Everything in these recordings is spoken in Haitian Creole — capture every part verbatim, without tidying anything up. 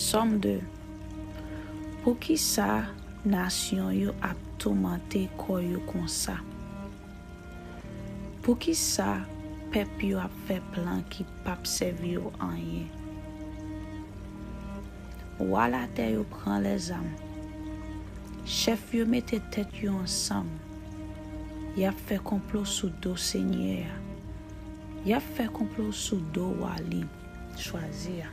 Sòm de. Poukisa nasyon yo ap toumante kò yo konsa? Poukisa pèp yo ap fè plan ki p ap sèvi yo anyen? Wa latè yo pran lèzam. Chèf yo mete tèt yo ansanm. Y ap fè konplo sou do Senyè a. Y ap fè konplo sou do wa li chwazi a.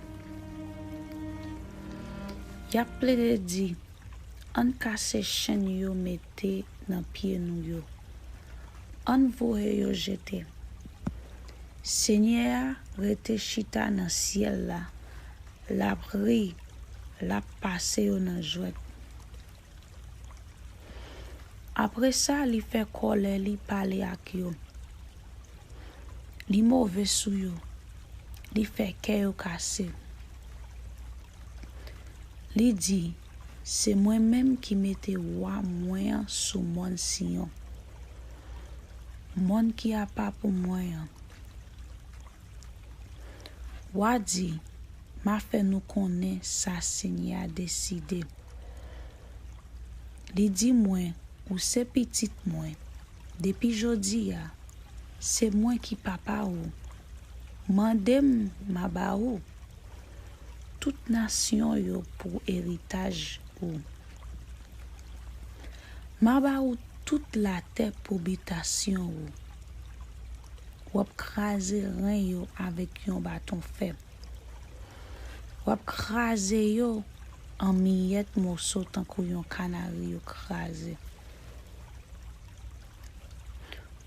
Y ap plede di, "Ann kase chenn yo mete nan pye nou yo. Ann voye yo jete." Senyè a rete chita nan syèl la, l ap ri, l ap pase yo nan jwèt. Apre sa, li fè kòlè li pale ak yo. Li move sou yo. Li fè kè yo kase. Li di, "Se mwen menm ki mete wa mwen an sou mòn Siyon, mòn ki apa pou mwen an." Wa di, "M a fè nou konnen sa Senyè a deside." Li di mwen, "Ou se pitit mwen. Depi jodi a, se mwen ki papa ou. Mande m, m a ba ou tout nasyon yo pou eritaj ou. M a ba ou tout latè pou bitasyon ou. W ap kraze ren yo avèk yon baton fè. W ap kraze yo an miyèt moso tankou yon kanari yo kraze."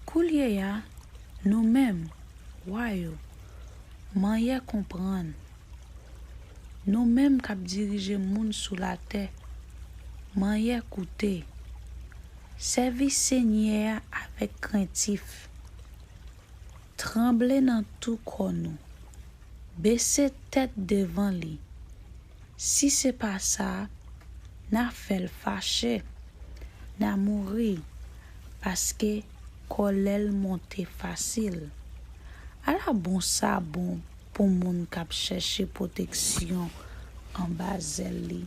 Koulye a, nou menm, wa yo, manyè konprann. Nou menm k ap dirije moun sou latè, manyè koute. Sèvi Senyè a avèk krentif. Tranble nan tou kò nou. Bese tèt devan li. Si se pa sa, n a fè l fache, n a mouri, paske kòlè l monte fasil. Ala bon sa bon pou moun k ap chèche pwoteksyon anba zèl li.